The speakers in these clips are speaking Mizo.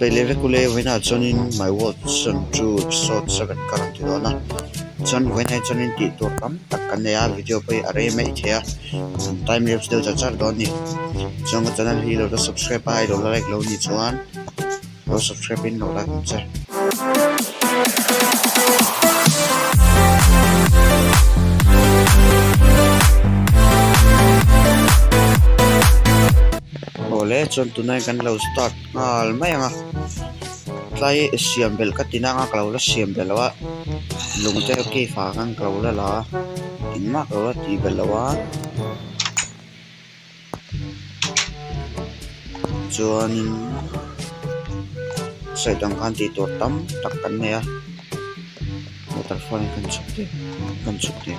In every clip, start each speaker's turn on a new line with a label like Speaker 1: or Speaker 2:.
Speaker 1: Chibai leh vek ule vawiinah chuanin my world season 2 episode 7 ka rawn ti dawn a chuan vawiinah hi chuanin tih tur tam tak kan nei a video pawh hi a rei mai thei a time lapse deuh char char dawn a ni chuan ka channel hi lo la subscribe a i lo la like lo nih chuan lo subscribe in lo like ang che. Awle chuan tunah hian kan lo start nghal mai ang a tlai siam belh ka ti nang a ka lo la siam belh lo a lung te cave ah khan ka lo la la a engmah ka lo la tih belh lo a chuanin sawi dang khan tih tur tam tak kan nei a waterfall hi kan chhuk teh kan chhuk teh.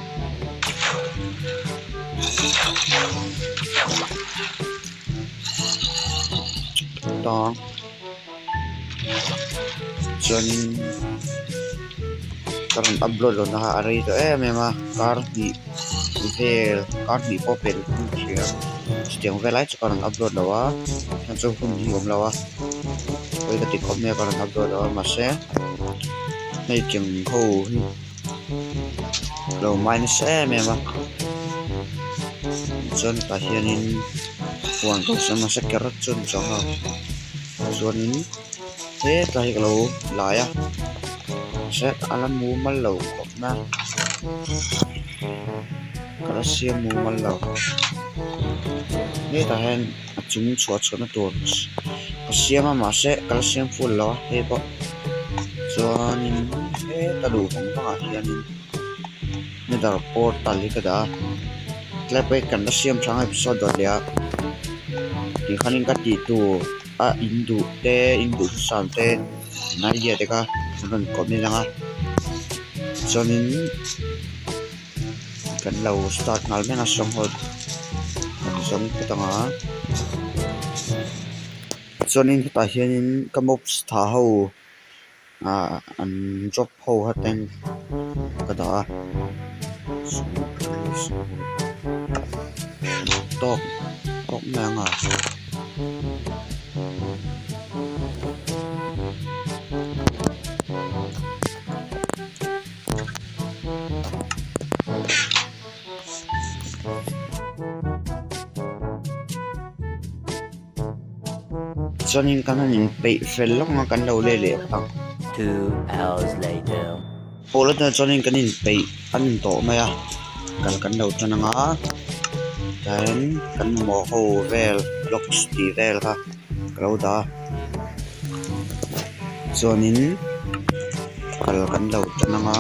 Speaker 1: Tang chuanin ka rawn upload lohna kha a rei tawh em em a kar hnih vel kar hnih pawh pel hun ka hria chutiang vel lai chu ka rawn upload lo a chuan chu hun hi a awm lo a pawi ka ti khawp mai a ka rawn upload lo a mahse hei tiang ho hi lo minus em em a chuan tah hianin huan ka siam nasa carrot chu a ni chuang lo chuanin hetlai hi ka lo lai a mahse a la mumal lo khawp mai a ka la siam mumal lo hetah hian a chung chhuah chhuahna tur ka siam a mahse ka la siam full lo a hei pawh chuanin heta luh vang vangah hianin nether portal hi ka dah a tlai pawh hi kan la siam tha ang episode dawt leh a tikhanin ka tih tur a in duh te in duh hmasam te an idea te kha an rawn comment ang a chuanin kan lo start nghal mek a stronghold kan zawng phawt ang a chuanin hetah hianin ka mobs tha ho ah an drop ho kha ten ka dah a tawk tawk mai ang a. Chuanin kan han inpeih fel lawk ang a kan lo let leh ang. Pawl atang chuanin kan inpeih an intawh mai a kal kan lo tan ang a then kan mamawh ho vel blocks tih vel kha ka lo dah a chuanin kal kan lo tan ang a.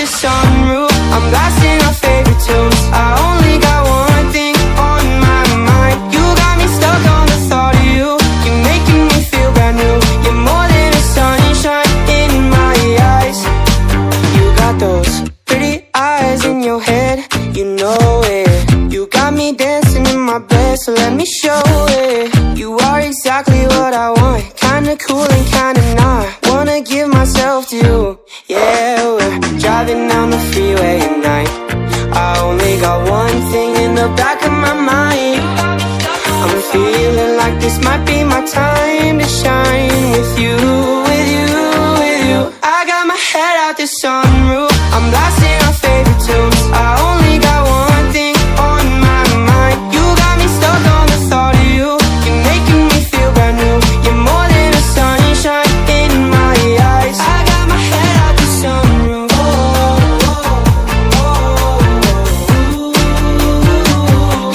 Speaker 2: the sunroof. I'm blasting our favorite tunes. I only got one thing on my mind. You got me stuck on the thought of you. You're making me feel brand new. You're more than a sunshine in my eyes. You got those pretty eyes in your head, you know it. You got me dancing in my bed, so let me show it. You are exactly what I want, kinda cool and kinda not. Wanna give myself to you, yeah. We're driving down the freeway at night. I only got one thing in the back of my mind. I'm feeling like this might be my time to shine with you, with you, with you. I got my head out the sunroof. I'm blasting our favorite tunes. I only got one thing on my mind. You got me stuck on the thought of you. You're making me feel brand new. You're more than a sunshine in my eyes. I got my head out the sunroof. Oh, oh, oh, oh.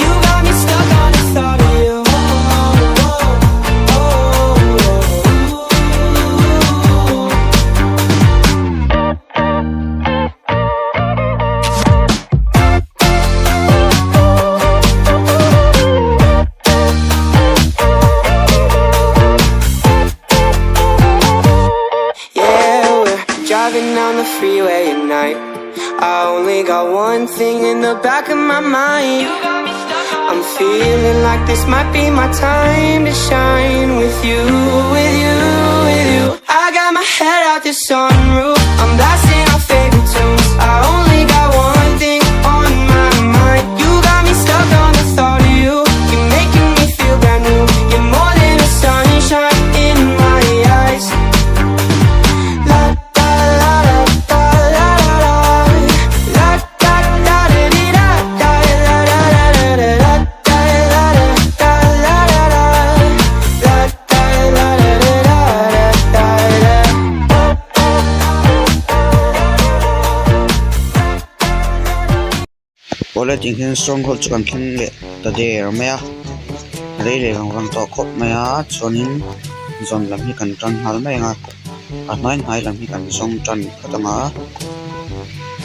Speaker 2: You got me stuck on the thought of you. Oh, oh, oh, oh. Yeah, we're driving down the freeway at night. I only got one thing in the back of my mind. I'm feeling like this might be my time to shine with you, with you, with you. I got my head out the sunroof. I'm blasting our favorite tunes. I only got one thing on my mind. You got me stuck on the thought of you. You're making me feel brand new. You're more than a sunshine in my eyes. La da la da da la la la. La da da da dee da da la da da da da da da la da da la da da. La da la da da da da da da.
Speaker 1: Awle tih hian stronghold chu kan thleng leh ta der mai a rei leh vang vang tawh khawp mai a chuanin zawn lam hi kan tan nghal mai ang a a hnai hnai lam hi kan zawng tan phawt ang a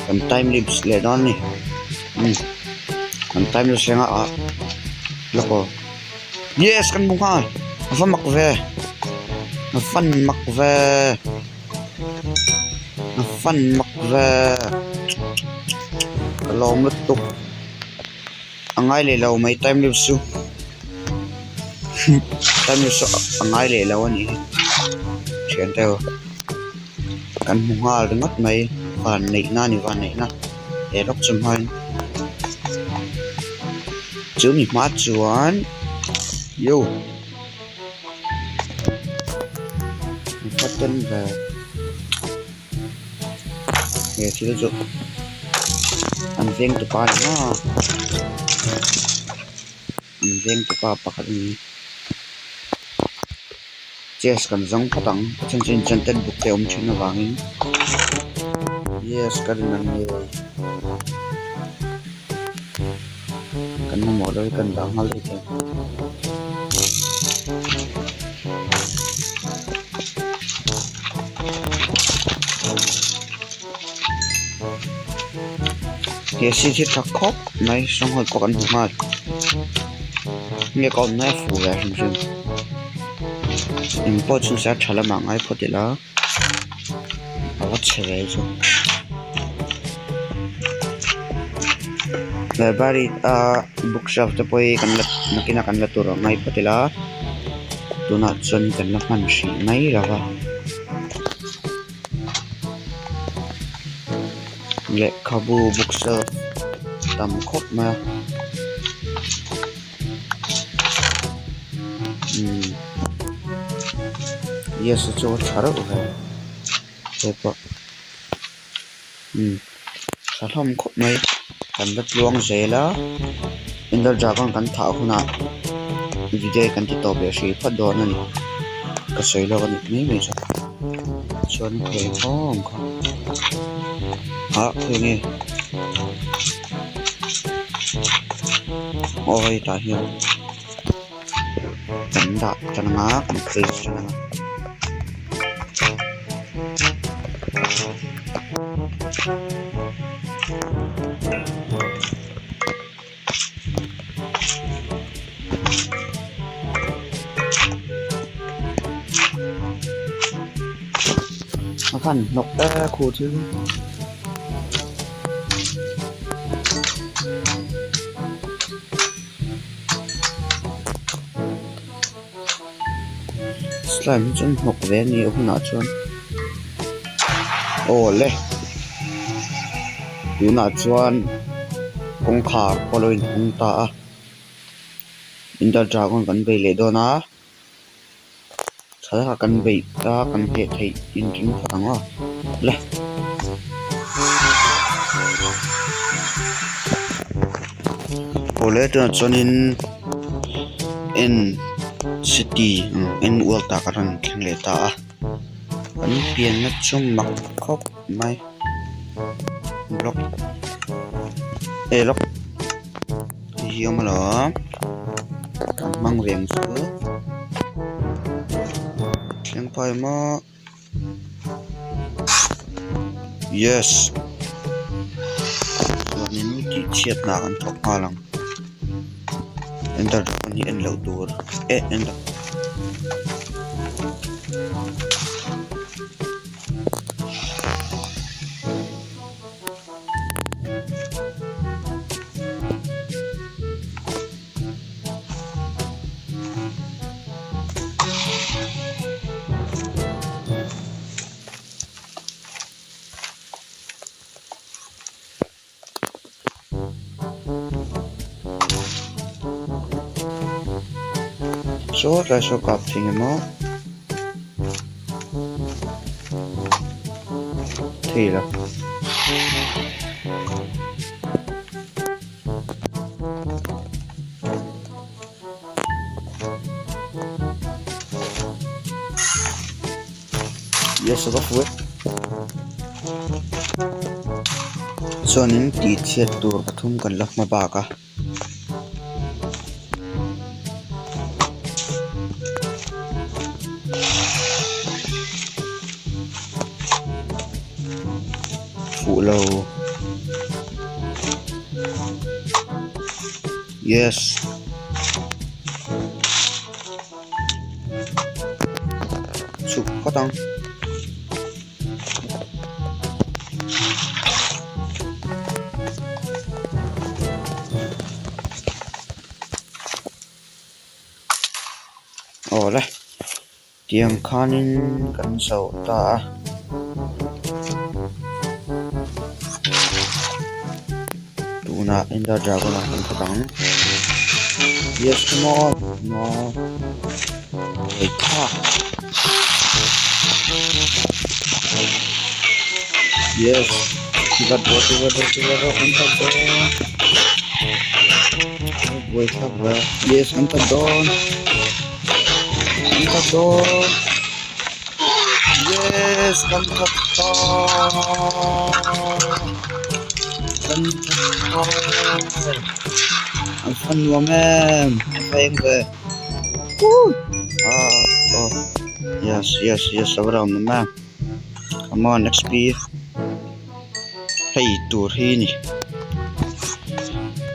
Speaker 1: kan time lapse leh dawn a ni umm kan time lapse leh ang a ah lawk aw yes kan hmu nghal a va mak ve a van mak ve a van mak ve ka lawm lutuk a ngai leh lo mai time lapse chu time lapse chu a ngai leh lo a nih hi thian te u kan hmu nghal ringawt mai van neih na a ni van neih na he rawk chu hmain chu mi hma chuan yo pattern ve he thil chu an veng tupa a ni maw an veng tupa pakhat a ni chest kan zawng phawt ang a chhan chu enchanted book te a awm thin avangin yes ka rin ang ngei kan mamawh lo hi kan dah nghal daih thei he seat hi tha khawp mai stronghold pawh kan hmu nghal nge ka awmna hi a fuh ve hrim hrim engpawh chu nise a tha lamah ngai phawt ila a va chhe ve chu library a bookshelf te pawh hi kan la nakinah kan la tur ang ngai phawt ila tunah chuan kan la hman hrih mai lo va. Lehkhabu bookshelf tam khawp mai a umm yes a chu a tha reuh ve hei pawh umm tha hlawm khawp mai kan la tluang zel a ender dragon kan thah hunah video hi kan ti tawp leh hrih phawt dawn a ni ka sawi lawk a nih mai mai chu chuan hei khawm kha ah khawi nge aw hei tah hian kan dah tan ang a kan place tan ang a. A khan hnawk e khu thil. Slime hi chuan hnawk ve a ni a hunah chuan aw le tunah chuan kawngkhar pawh a lo inhawng ta a ender dragon kan bei leh dawn a thlalak ah kan beih a kan hneh theih inring phawt ang aw le. Aw le tunah chuanin en city en world ah ka rawn thleng leh ta a kan pianna chu mak khawp mai block eh lawk hei hi a awm alawm kan hmang ve ang chu thleng phai maw. Yes chuanin tih chhiat hna kan thawk nghal ang enter dragon hi en loh tur eh enter Saw tlai saw kap thei emaw thei lo. Yes a va fu e chuanin tih chhiat tur pathum kan la hma bak a. Fuh lo yes chhuk phawt ang. Aw le tiang khanin kan chhoh ta a. Tunah Ender Dragon ah kan khat ang. Yes come on no wait tha. Yes vat rawh ti vat rawh ti vat rawh kan that dawn. Buai thlak ve yes kan that dawn. Kan that dawn. Yes kan that ta. Kan that ta. An fan nuam em a feng ve. Ah oh yes yes yes a va ram em em. Come on XP. Hei tur hi ni.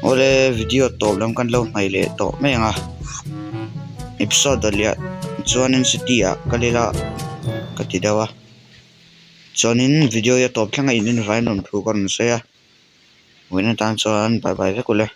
Speaker 1: Awle video tawp lam kan lo hnaih leh tawh mai ang a. Episode ah liah chuanin city ah kal ila ka ti deuh a. Chuanin video hi a tawp thleng a in en vain rawn thu ka rawn sawi a. Vawiin atan chuan bye bye vek ule.